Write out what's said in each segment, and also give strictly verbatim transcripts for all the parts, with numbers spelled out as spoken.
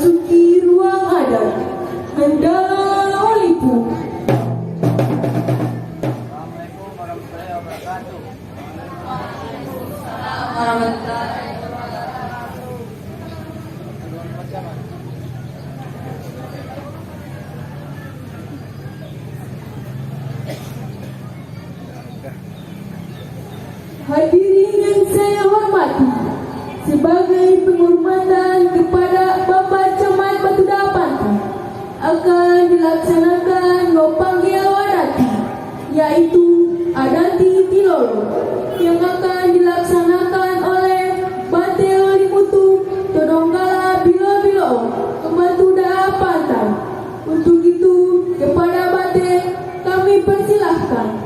Suki ruang adat, handalo lipu. Hadirin yang saya hormati, sebagai penghormatan kepada Bapak Camat Batuda Pantu, akan dilaksanakan ngopanggil adati, yaitu adati tilolo yang akan dilaksanakan oleh Bante Limutu to Donggala Bilo-Bilo, Batuda Pantu. Untuk itu, kepada Bante kami persilahkan.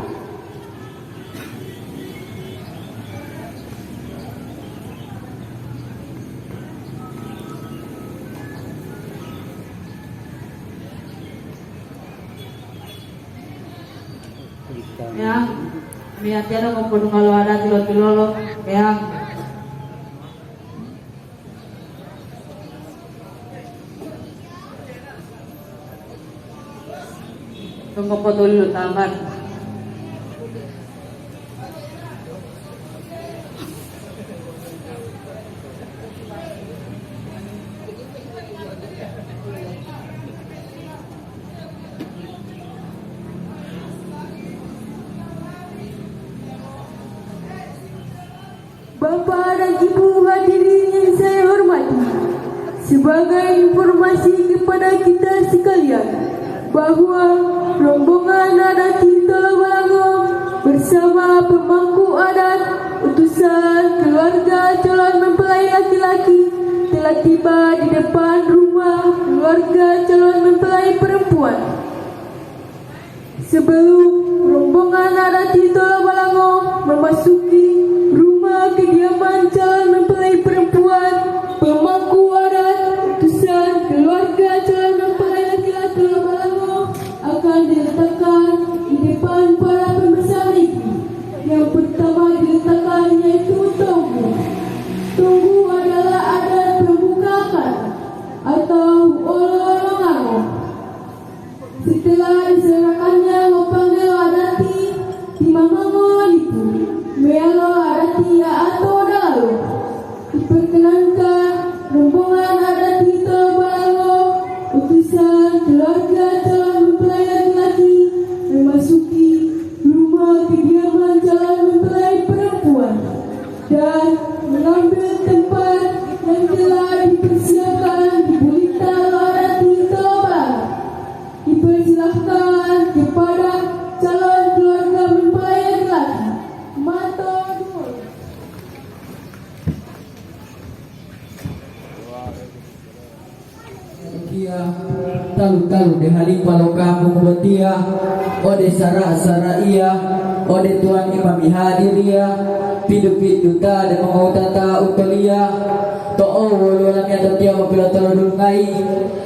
Eyang, amiyatiya donggo podungalo adati lo tilolo, Eyang. Donggo potoli lo taman. Bapak dan Ibu hadirin yang saya hormati, sebagai informasi kepada kita sekalian bahwa rombongan adat Tolobalango bersama pemangku adat utusan keluarga calon mempelai laki-laki telah tiba di depan rumah keluarga calon mempelai perempuan. Sebelum rombongan adat Tolobalango memasuki rumah kediaman calon mempelai perempuan, pemangku adat utusan keluarga calon mempelai laki-laki Tolobalango akan diletakkan di depan para pembesar negeri. Yang pertama diletakkan yaitu tunggu. Tunggu adalah adat pembukaan atau olo-olo ngango. Setelah diserahkannya ngopanggelo adati, timamango lipu, meyalo adati a'ato dalalo. Diperkenankan rombongan adati Tolobalango, utusan keluarga calon mempelai laki-laki, memasuki rumah kediaman calon mempelai perempuan dan mengambil tempat yang telah dipersiapkan di bulita lo adati Tolobalango. Dipersilahkan kepada calon keluarga mempelai laki-laki. Mato duo. Ukiya talu-talu de halipa lo kambungu botiya, ode sara-saraiya, ode tuwan imami hadiriya, pidu-pidu ta de mongowutata utoliya, to'o woluwo lamiyatotiya mopilotolodungayi,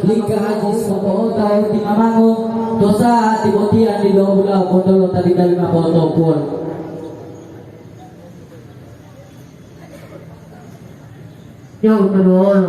lika haji sopo'ota timamango, to sa'ati botiya dila hula potolo tabi-tabi ma potopuwolo. Yo, betul.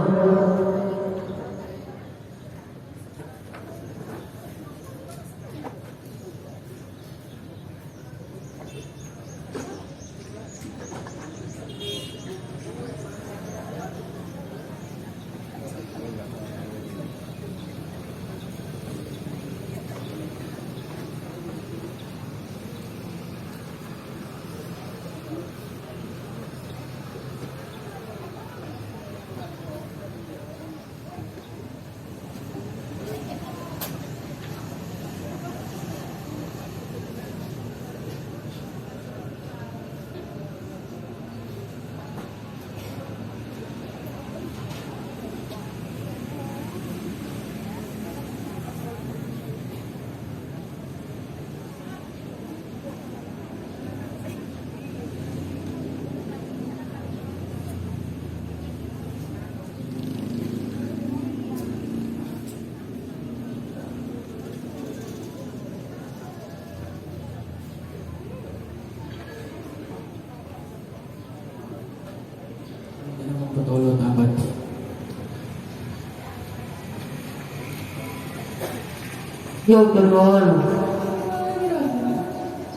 Yang kedua.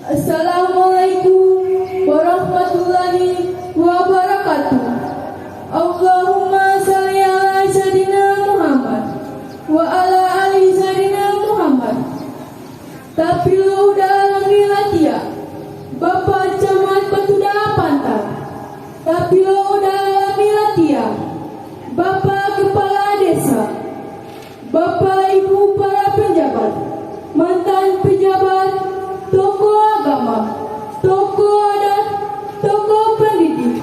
Assalamualaikum warahmatullahi wabarakatuh. Allahumma shalli ala Sayyidina Muhammad wa ala ali Sayyidina Muhammad. Tapi lo uda'a lami latiya, Bapak Camat Batuda'a Pantar. Tapi lo uda'a lami latiya, Bapak Kepala Desa. Bapak, Ibu, para pejabat, mantan pejabat, tokoh agama, tokoh adat, tokoh pendidik,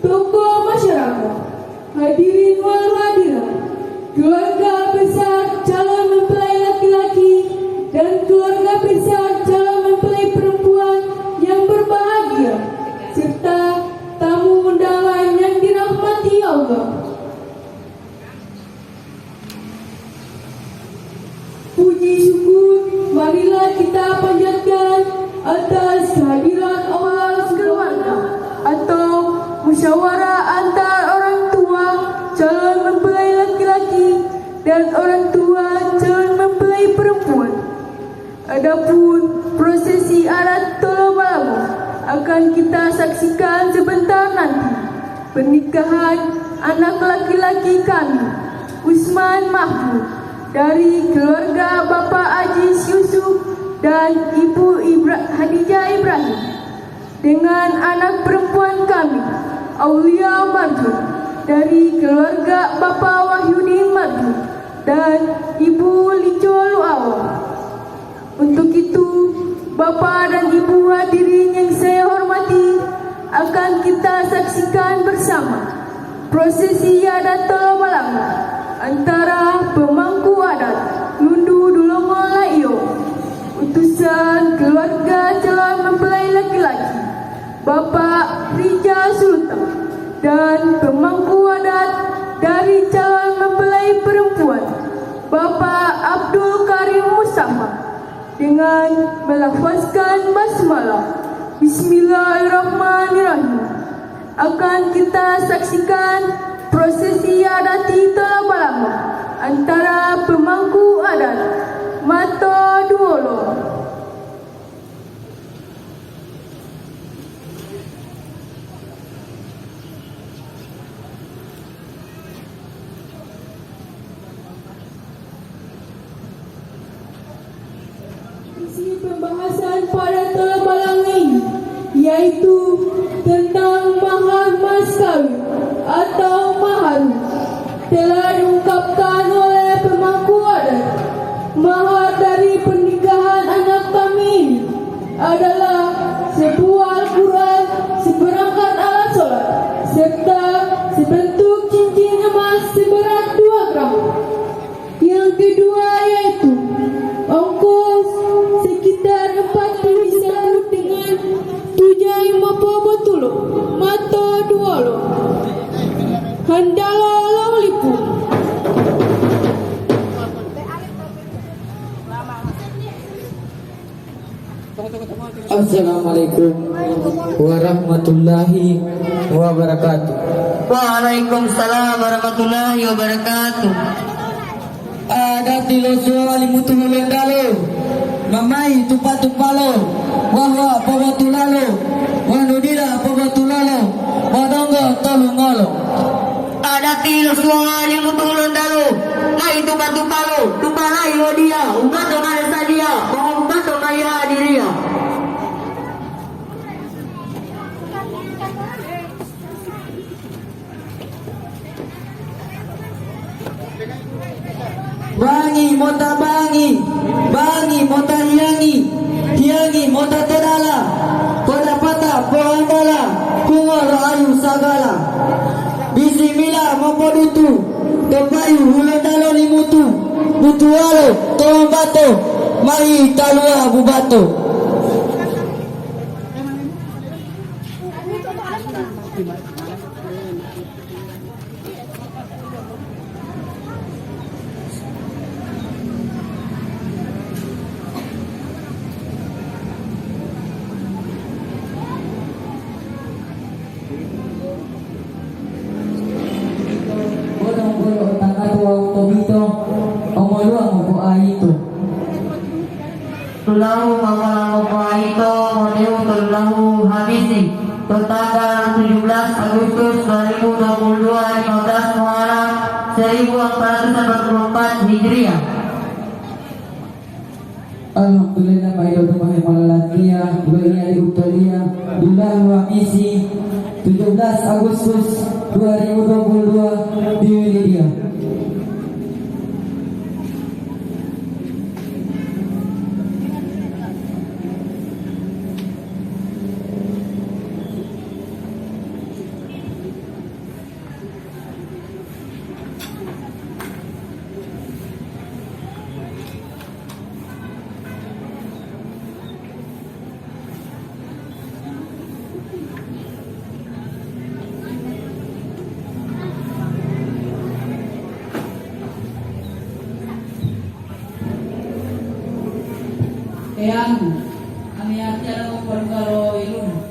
tokoh masyarakat, hadirin wal hadirat, keluarga besar calon mempelai laki-laki dan keluarga besar calon mempelai perempuan yang berbahagia, serta tamu undangan yang dirahmati Allah. Puji syukur marilah kita panjatkan atas kehadiran Allah keluarga atau musyawarah antar orang tua calon mempelai laki-laki dan orang tua calon mempelai perempuan. Adapun prosesi adat tolobalamo akan kita saksikan sebentar nanti. Pernikahan anak laki-laki kami, Usman Mahmud, dari keluarga Bapak Ajis Yusuf dan Ibu Ibra-, Hadijah Ibrahim, dengan anak perempuan kami, Aulia Marjun, dari keluarga Bapak Wahyudin Marjun dan Ibu Lico Luawa. Untuk itu, Bapak dan Ibu hadirin yang saya hormati, akan kita saksikan bersama prosesi adat tolobalamo antara pemangku adat Lundu Dulongo Laiyo, utusan keluarga calon mempelai laki-laki, Bapak Rija Sultan, dan pemangku adat dari calon mempelai perempuan, Bapak Abdul Karim Mustafa, dengan melafazkan basmalah. Bismillahirrahmanirrahim. Akan kita saksikan prosesi adat tolobalamo antara pemangku adat. Mato duwolo. Isi pembahasan pada tolobalamo ini, yaitu tentang mahar mas kawin atau mahar, telah diungkapkan oleh pemangku adat. Mahar dari pernikahan anak kami ini adalah sebuah Al-Quran, seperangkat alat sholat, serta sebentuk cincin emas seberat dua gram. Yang kedua yaitu ongkos sekitar empat puluh juta dengan tujai mopobotulo mato duwolo. Handalo lo lipu. Assalamualaikum warahmatullahi wabarakatuh. Waalaikumsalam warahmatullahi wabarakatuh. Adati lo suwali mutuhu lendalo, mamayi tupa-tupalo, wahwa pobatulalo, wanu dila pobatulalo, modonggo tolungolo. Adati lo suwali mutuhu lendalo, mayi tupa-tupalo, tupalayi wodiya, ubato male sadiya, mongobubato mayi adiriya. Bangi mota bangi, bangi mota hiyangi, hiyangi mota to dala, podapata po'ontala, hungo lo ayu sagala. Bisimila mopodutu, to payu hulontalo limutu, butuwalo to wambato, mayi taluwa bubato. Bolo-bolo otangato wawu tobito, omoluwa mopoayito. Lahu mangala mopoaito modeu tollahu Hamisi, to tanggal tujuh belas Agustus dua ribu dua puluh dua, lima belas Muharram seribu empat ratus empat puluh empat Hijriah. Alhamdulillah, mailoto mahe molalatiya, loiya li utoliya, dulahu Hamisi, tujuh belas Agustus dua ribu dua puluh dua, di Wilidia. Eyanggu, amiyatiya lo poduka lo yiluma.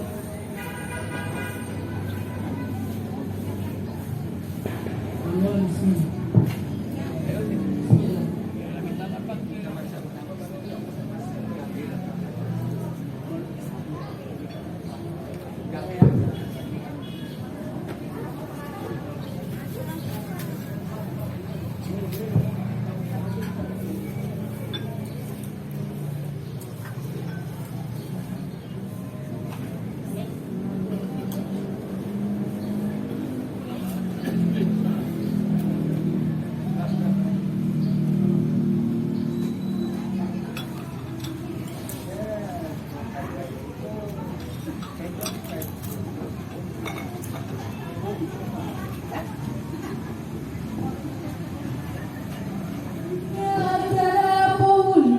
Acara pohuli,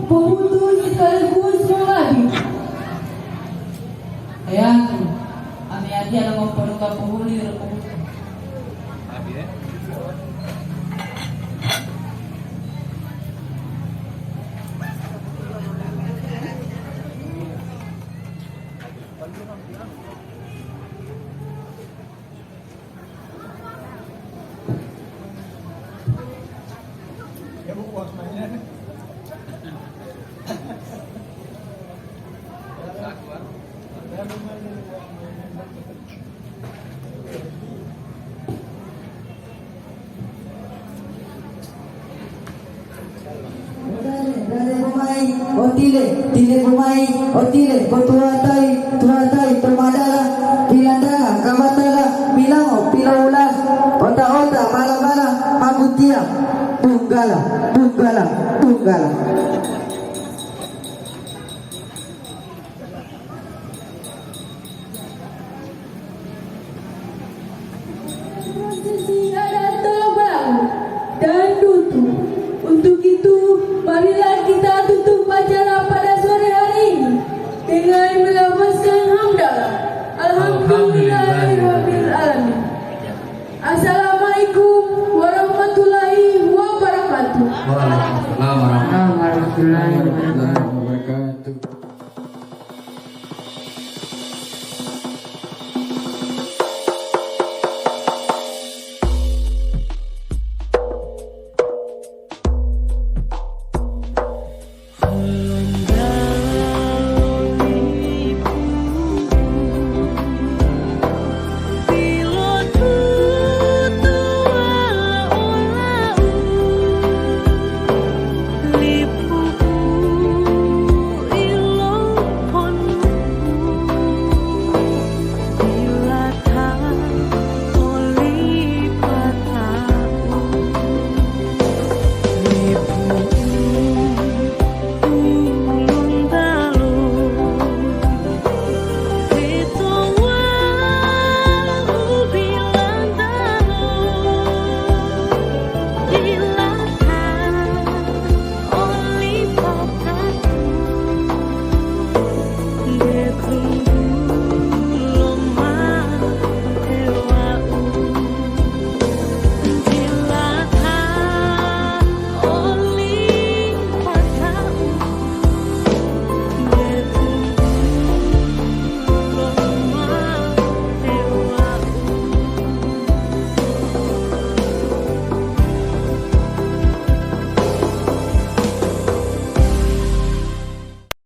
pohutu sekaligus mongabdi. Eyanggu, amiyatiya lo ngopoduka pohuli lo pohutu. Dare, dare pomai, otile, tile pomai, otile, potuwatai, tuwatai, to madala, pilandanga, kabatala, pilango, pilowula, ota-ota, bala-bala, mabutiya, punggala, punggala, punggala. Prosesi adat tolobaru dan dutu. Untuk itu, marilah kita tutup acara pada sore hari ini dengan melafazkan hamdalah. Alhamdulillahirabbil alamin. Assalamualaikum warahmatullahi wabarakatuh. Waalaikumsalam warahmatullahi wabarakatuh.